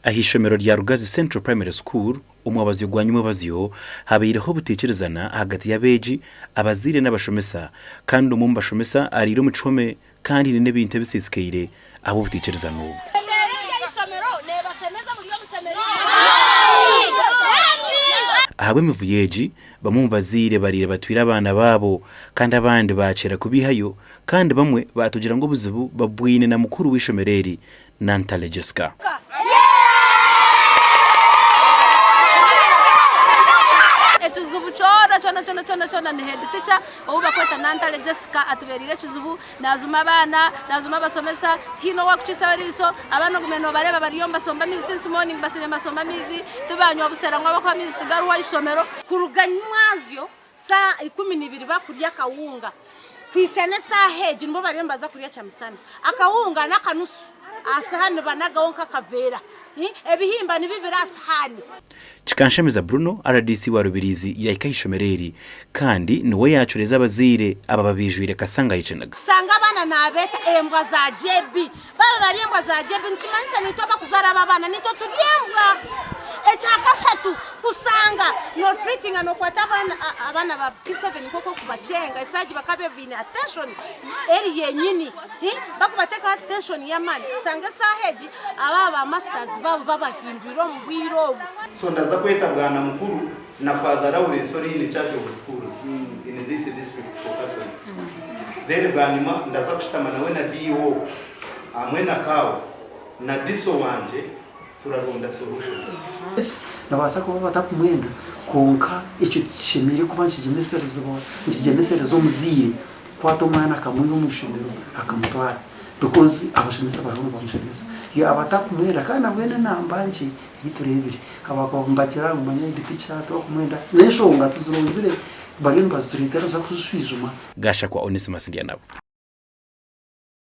Aha ishomero rya Rugazi Central Primary School, omwabazyo gwa nyimwebazyo habaireho obutaikirizana ahagati y'abeegi, abazaire n'abashomesa kandi omwe omu bashomesa araire omu kihome kandi haine n'ebintu ebisiisikaire ahabw'obutaikirizana obu. Ahabw'emivuyo egi, bamwe omu bazaire baraire batwire abaana baabo kandi abandi baakyera kubaihayo kandi bamwe baatugira ngu obuzibu babwine na mukuru w'eishomero eri Nantale Jessica. Ekizibu kyona kyona kyona kyona kyona ni head teacher ou bakweta Nantale Jessica atubereire ekizibu nazuma abaana nazuma abasomesa tihaine owakucwisaho eriiso abaana ogume nobareeba bariyo nibasomba amaizi since morning basiibire nibasomba amaizi tibanywa busera ngu ahabw'okuba amaizi tigariho aha ishomero. Kuruga nyimwazyo Saaha 12 bakurya akawunga kuhitsya n'esaaha egi nibwo bariyo nibaza kurya kyamisana. Akawunga n'akanusu aha sihaani nibanagaho nk'akaveera. Ebihimba nibibira aha sihaani. Kikanshemeza Bruno, rdc wa Rubirizi yahika aha ishomero eri kandi niwe yaacureza abazaire ababa baijwire Kasanga ekiniga. Kushanga abaana naabeeta embwa za JB. Baaba bari embwa za JB nikimanyisa naitwe abakuzaara abo abaana naitwe turi embwa. Ekyakashatu kushanga no treatinga nokwata abaana abaana ba P7 nk'oku okubakyenga esaaha egi bakaba baine attention eri yenyini bakubateekaho attention y'amaani kushanga esaaha egi aba ba masters baabo babahindwire omu bwire obu. So ndaza kweta bwana mukuru na Father Lawrence ori in charge of schools in this district for Catholics. Then bwanyima ndaza kushutama nawe na DO hamwe na CAO na DISO wangye turaronda solution. Nibabaasa kuba batakumwenda kwonka ekyo tikishemereire kuba nikigyemeserezibwa nikigyemesereza omuzaire kukwata omwana akamwiha omu ishomero akamutwara because abashomesa bariho nibamushomesa. Yaaba atakumwenda kandi nabwo n'enamba nkye ei tureebire ahabw'okuba nibagira ngu manya headteacher tibakumwenda n'enshonga tizironzire bariyo nibazitureetera tuza kuzishwijuma. Gashakwa Onesimus Ndyanabo.